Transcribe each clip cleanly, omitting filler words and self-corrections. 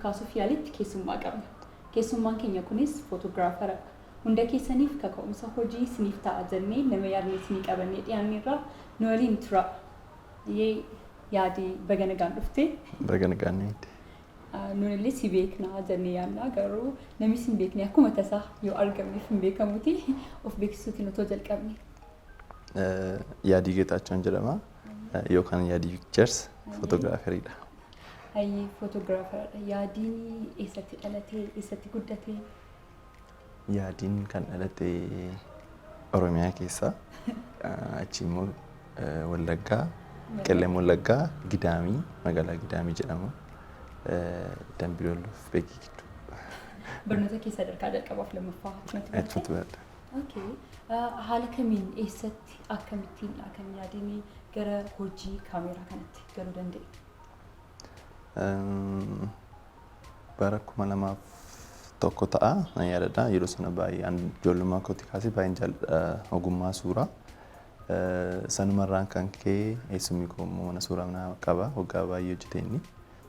Kaasuuf yaalitti keessummaa qabna. Keessummaan keenya kunis photographeradha. Hunda keessaniif kaka'umsa hojii isiniif ta'a jennee nama yaadne isinii qabannee dhiyaanneerraa, nu waliin tura. Yee, Yaadii, baga nagaan dhufte. Baga nagaan eegde. Nuun illee si beeknaa jennee yaadna, garuu namni si hin beekne akkuma tasaa yoo argameef hin beekamuti, of beeksisuutiin otoo jalqabne. Yaadii Geetaachoon jedhama. Yookaan Yaadii Pictures, photographeriidha. Hayyee, photographeradha. Yaadiin eessatti dhalate? Eessatti guddate? Yaadiin kan dhalate Oromiyaa keessa. Achi immoo Wallaggaa, Qellem Wallaggaa, Gidaamii, magaalaa Gidaamii jedhamu. Dambidolloo fi Beekii gidduu. Barnoota kee sadarkaa jalqabaaf lammaffaa achumatti baratte? Achumatti baradhe. Okay. Haala kamiin, eessatti, akkamittiin kan Yaadiin gara hojii kaameeraa kanatti galuu danda'e? Bara 2001 ta'a nan yaadadha. Yeroo sana baay'ee an ijoollummaa kootii kaasee baay'een jaalladha ogummaa suuraa. Sanumarraan kan ka'e eessumni koo immoo mana suuraa mana qaba. Waggaa baay'ee hojjete inni.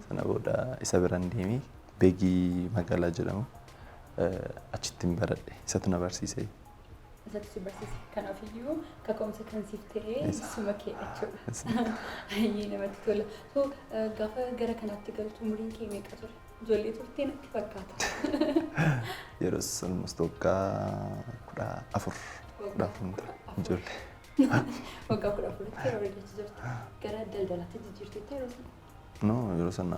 Sana booda isa biran deemee Beegii magaalaa jedhamu achittiin baradhe. Isatu na barsiise. Isatu si barsiise. Kanaafiyyuu kaka'umsa kan siif ta'e Isa. suma kee jechuudha. Baay'ee namatti tola. So gaafa gara kanaatti galtu umuriin kee meeqa ture? Ijoollee turtee natti fakkaata. Yeroos almost waggaa 14, 14 ture ijoollee. Waggaa 14tti yeroo hojjechaa jirtu. Gara daldalaatti jijjiirteetta yeroo sana? No, yeroo sana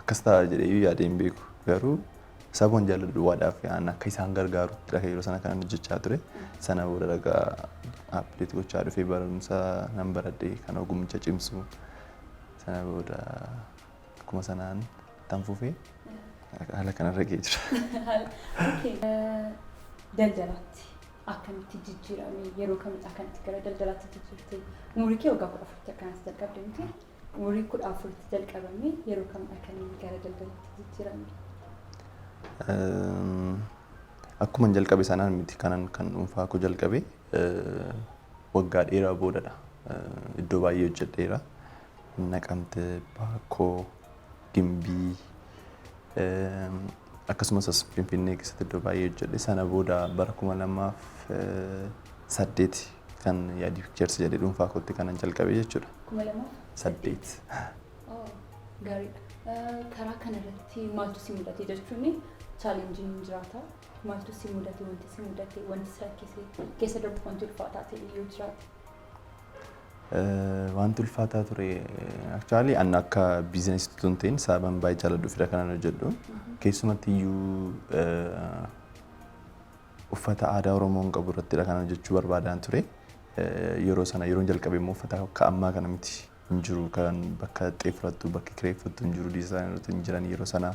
akkas ta'a jedhee iyyuu yaadee hin beeku. Garuu sababan jaalladhu duwwaadhaaf an akka isaan gargaarutti dha yeroo sana kanan hojjechaa ture. Sana booda dhagaa update gochaa dhufee, barumsa nan baradhe kan ogummicha cimsu. Sana booda akkuma sanaan tan fufee haala kanarra ga'ee jira. Okay. Daldalaatti akkamitti jijjiirame? Yeroo kamidha akkanatti gara daldalaatti jijjiirte? Umurii kee waggaa 14tti akkanatti jalqabde miti? Umurii 14tti jalqabame, yeroo kamidha kan inni gara daldalaatti jijjiirame? Akkuma jalqabe sanaan miti kanan kan dhuunfaa koo jalqabe, waggaa dheeraa boodadha. Iddoo baay'ee hojjedheera. Naqamte, Baakkoo, Gimbii, akkasumas as Finfinnee keessatti iddoo baay'ee hojjedhe. Sana booda bara 2008 kan Yaadii Pictures jedhee dhuunfaa kootti kanan jalqabe jechuudha. 2008. Saddeet. Oh, gaariidha. Karaa kanarratti maaltu si mudate jechuun, challengeiin hin jiraata. Maaltu si mudate? Wanti si mudate, wanti si rakkise, keessa darbu wanti ulfaataa ta'e yoo jiraate? Wanti ulfaataa ture, actually an akka businessiitti utuu hin ta'in sababan baay'ee jaalladhuufidha kanan hojjedhu. Keessumatti iyyuu uffata aadaa Oromoon qabu irrattidha kanan hojjechuu barbaadaan ture. Yeroo sana yeroon jalqabe immoo uffata akka ammaa kana miti, hin jiru, kan bakka xeeffattu, bakka kireeffattu hin jiru, designeroota hin jiran yeroo sana.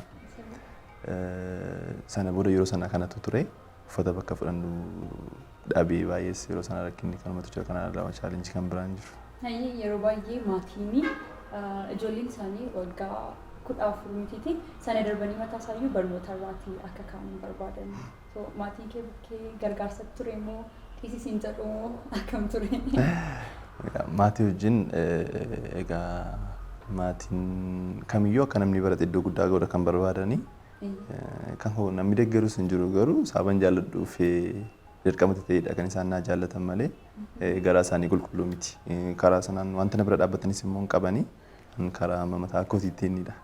Sana booda yeroo sana kanatu ture, uffata bakka fudhannu dhabee baay'ees yeroo sana rakkinni kanumatu jira, kana alaa challenge kan biraan jiru. Hayyee, yeroo baay'ee maatiin ijoolleen isaanii waggaa 14 mitiiti sana darbanii mataa isaayyuu barnoota irraatii akka ka'an hin barbaadan. So maatiin kee bukkee gargaarsa ture immoo dhiisisiin jedhu moo akkam ture? Maatii wajjin, egaa maatiin kamiyyuu akka namni barate iddoo guddaa ga'uudha kan barbaadanii. Kan hoo namni deeggarus hin jiru, garuu sababan jaalladhuuf dirqamatti ta'edha kan isaan naa jaallatan malee garaa isaanii qulqulluu miti. Karaa sanaan wanta na bira dhaabbatanis immoo hin qabanii, karaa amma mataa kootiittiinidha.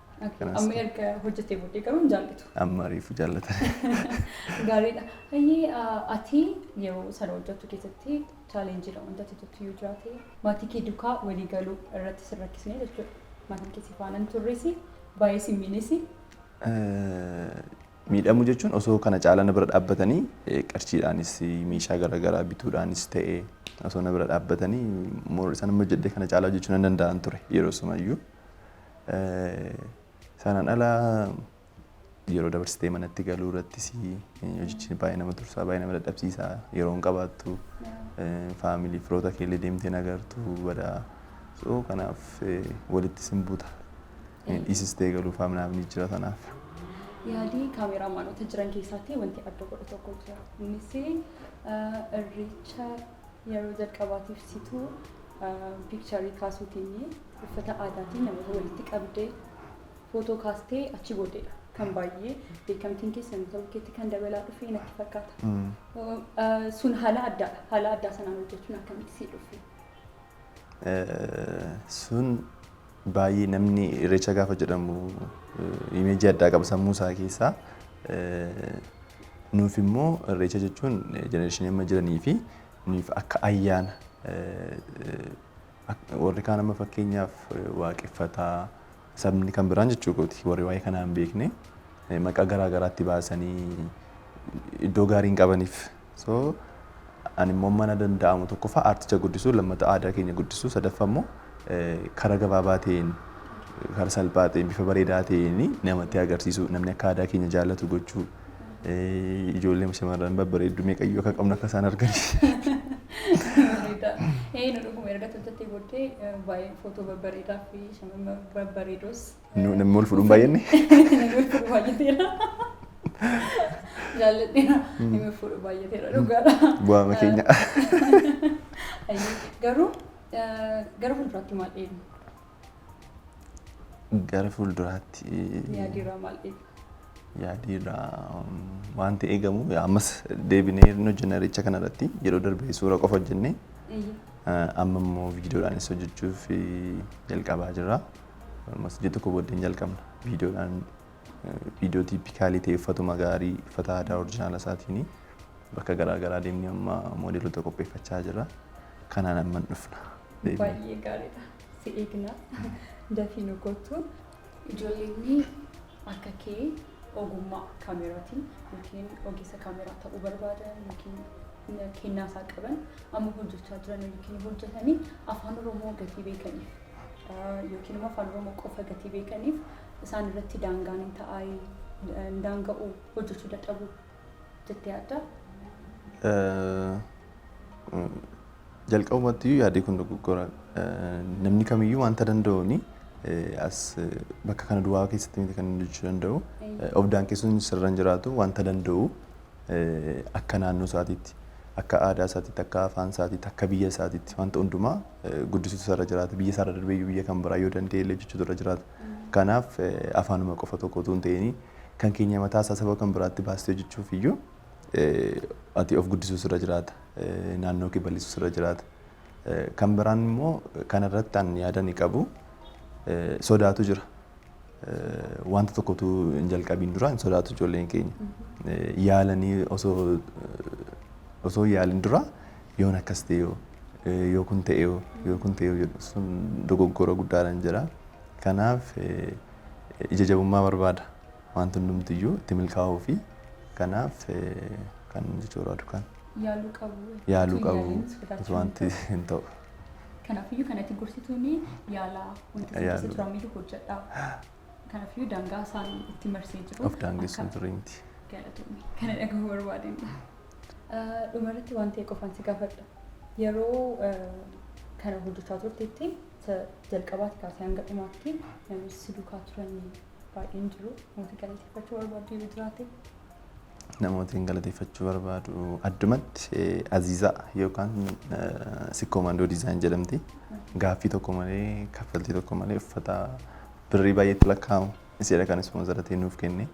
Amma erga hojjetee booddee garuu hin jaallatu. Amma reefu jaallatan. Gaariidha. Hayyee, ati yeroo sana hojjettu keessatti challengeiidha wanta ati jettu yoo jiraate, maatii kee duukaa walii galuu irratti si rakkisne jechuudha. Maatiin kee si faana hin turres, baay'ee si miinis. Miidhamuu jechuun osoo kana caalaa na bira dhaabbatanii, qarshiidhaanis meeshaa garaagaraa bituudhaanis ta'e osoo na bira dhaabbatanii, isaan amma hojjedhee kana caalaa hojjechuu nan danda'an ture yeroo sumayyuu. Sanaan ala yeroo dabarsitee manatti galuu irrattis hojichi baay'ee nama tursaa, baay'ee nama dadhabsiisa, yeroo hin qabaattu, family firoota keellee deemtee nagartu badaa. So kanaaf walitti sin buta. Dhiisistee galuu faa ni jira tanaaf. Yaadii, kaameraamaanota jiran keessaatti wanti adda godhu tokko jira. Innis Irreecha yeroo jalqabaatiif situu picture kaasuutiin uffata aadaatiin namoota walitti qabdee footoo kaastee achi booddeedha. Kan baay'ee beekamtiin keessan ta'uu keetti kan dabalaa dhufe natti fakkaata. Sun haala addaadha. Haala addaa sanaan hojjechuun akkamitti si dhufe? Sun baay'ee namni Irreecha gaafa jedhamu image addaa qaba sammuu isaa keessaa. Nuuf immoo Irreecha jechuun generation amma jiranii fi nuuf akka ayyaana warri kaan amma fakkeenyaaf waaqeffataa sabni kan biraan jechuu kooti, warri waa'ee kanaa hin beekne maqaa garaa garaatti baasanii iddoo gaarii hin qabaniif. So ani immoo mana danda'amu tokkoffaa aarticha guddisuu, lammata aadaa keenya guddisuu, sadaffaa immoo karaa gabaabaa ta'een, karaa salphaa ta'een, bifa bareedaa ta'een namatti agarsiisuu, namni akka aadaa keenya jaallatu gochuu, ijoollee shamarran babbareedduu meeqayyuu akka qabnu akka isaan argan. Bareedaa. Nu dhuguma erga tolchattee booddee baay'ee footoo babbareedaa fi shamarran babbareedoos. Namni wal fuudhuun baay'inni. Namni wal fuudhu baay'ateera. Jaalladheera. Namni wal fuudhu baay'ateera, dhugaadha. Bu'aama keenya. Garuu gara fuulduraatti maal eegnu? Gara fuulduraatti. Yaadiirraa maal eegnu? Yaadiirraa wanti eegamu ammas deebinee hojjenna. Irreecha kanarratti yeroo darbe suura qofa hojjenne, amma immoo viidiyoodhaanis hojjechuuf jalqabaa jirra. Ammas ji'a tokko booddee hin jalqabna. Viidiyoodhaan, viidiyoo typical ta'e, uffatuma gaarii, uffata aadaa original isaatiin bakka garaa garaa deemnee amma moodeelota qopheeffachaa jirra. Kanaan amma hin dhufna. Baay'ee gaariidha. Si eegna. Dafii nu kottu. Ijoolleen akka kee ogummaa kaameraatiin yookiin ogeessa kaameraa ta'uu barbaadan yookiin kennaa isaa qaban amma hojjechaa jiran yookiin hojjetanii Afaan Oromoo gatii beekaniif yookiin immoo Afaan Oromoo qofa gatii beekaniif, isaan irratti daangaan hin ta'aa, hin daanga'u, hojjechuu dadhabu jettee yaaddaa? Jalqabumatti iyyuu yaadii kun dogoggora. Namni kamiyyuu wanta danda'uuni as bakka kana duwwaa keessatti miti kan inni hojjechuu danda'u. Of daangessuun sirra hin jiraatu. Wanta danda'u akka naannoo isaatiitti, akka aadaa isaatiitti, akka afaan isaatiitti, akka biyya isaatiitti wanta hundumaa guddisuutu irra jiraata. Biyya isaarra darbee iyyuu biyya kan biraa yoo danda'e illee hojjechuutu irra jiraata. Kanaaf afaanuma qofa tokko utuu hin ta'in kan keenya mataa isaa saba kan biraatti baastee hojjechuuf iyyuu ati of guddisuu sirra jiraata. Naannoo kee bal'isuu sirra jiraata. Kan biraan immoo kanarratti an yaada ni qabu, sodaatu jira. Wanta tokkotu hin jalqabiin dura hin sodaatu ijoolleen keenya. Yaalanii osoo yaalin dura yoon akkas ta'e yoo, yoo kun ta'e yoo, yoo kun ta'e yoo jedhu, sun dogoggora guddaadhaan jira. Kanaaf ija jabummaa barbaada. Wanti hundumtiyyuu itti milkaa'uu fi kanaaf kan jechuu barbaadu kan. Yaaluu qabu. Yaaluu Utuu hin qabu. yaaliin sodaachuu Utuu wanti hin ta'u. Kanaafiyyuu kanatti gorsituun yaalaa, wanta isin keessa Yaaluu. turamiyyuu hojjedhaa. Kanaafiyyuu daangaa isaan itti marsee jiru. Of daangessuun akka turre miti. Galatoomii. Kana dhagahuu barbaadeenidha. Dhumarratti waan ta'e qofaan si gaafadha. Yeroo kana hojjechaa turtetti jalqabaati kaasee hanga dhumaatti namni si duukaa turan baay'een jiru. Namoota galateeffachuu barbaaddu yoo jiraate. Namoota galateeffachuu barbaadu addumatti Aziizaa yookaan Sikkoo Mandoo Design jedhamti. Gaaffii tokko malee, kaffaltii tokko malee uffata birrii baay'eetti lakkaa'amu iseedha kan sponsor ta'ee nuuf kenne.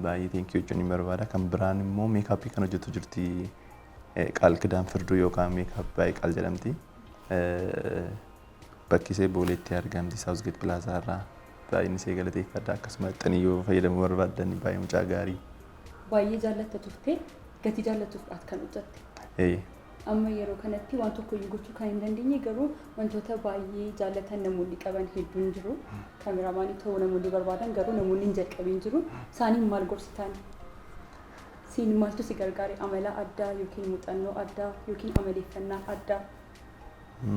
Baay'ee thank you jechuun hin barbaada. Kan biraan immoo makeup kan hojjetu jirti, Qaal Kidaan Firduu yookaan Makeup baay'ee Qaal jedhamti. Bakki ishee Booleetti argamti, Southgate Plaza irraa. Baay'een ishee galateeffadha. Akkasuma xiniyyoo fayyadamuu barbaaddan, baay'ee mucaa gaarii. Baay'ee jaallatta turte, gatii jaallattuuf kan hojjette. Amma yeroo kanatti waan tokko iyyuu gochuu kan hin dandeenye garuu wantoota baay'ee jaallatan namoonni qaban hedduun jiru. Kaameraamaanii ta'uu namoonni barbaadan garuu namoonni hin jalqabiin jiru. Isaaniin maal gorsitaan? Siin maaltu si gargaare? Amala addaa yookiin muuxannoo addaa yookiin amaleeffannaa addaa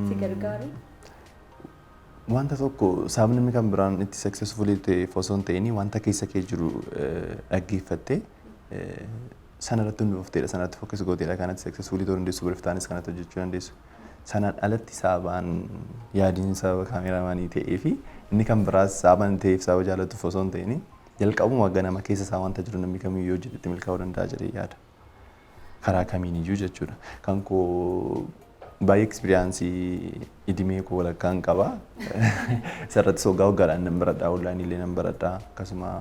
si gargaare? Wanta tokko sabni kan biraan itti successful ta'eef osoo hin ta'in wanta keessa kee jiru dhaggeeffattee sana irratti hundoofteedha. Sana irratti focus gooteedha. Kanatti successful ta'uu dandeessu. Biriftaanis kanatti hojjechuu dandeessu. Sanaan alatti sababaan yaadiin sababa kaameraamaanii ta'ee fi inni kan biraas sababaan ta'eef sababa jaallatuuf osoo hin ta'in jalqabuma ganama keessa isaa wanta jiru namni kamiyyuu hojjete itti milkaa'uu danda'a jedhee yaada. Karaa kamiin iyyuu jechuudha. Kan koo baay'ee experience idimee koo walakkaan qaba. Isarrattis waggaa waggaadhaan nan baradhaa, online illee nan baradhaa. Akkasuma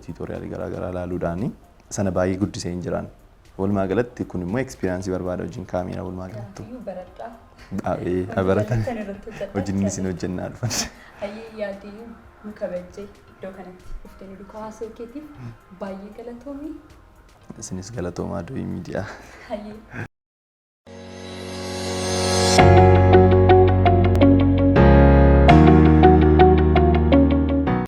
Tutorialii garaagaraa ilaaluudhaani sana baay'ee guddisee hin jiraan. Walumaa galatti kun immoo experience barbaada hojiin kaameeraa walumaa galattu. Kanaafiyyuu baradhaa. Baratan Kan irratti hojjedhaa. Hojiin isin hojjennaa dhufan. Hayyee, yaadii nu kabajjee iddoo kanatti dhuftee nu duukaa haasa'uu keetiif baay'ee galatoomi. Isinis galatoomaa, Do'ii Miidiyaa. Hayyee.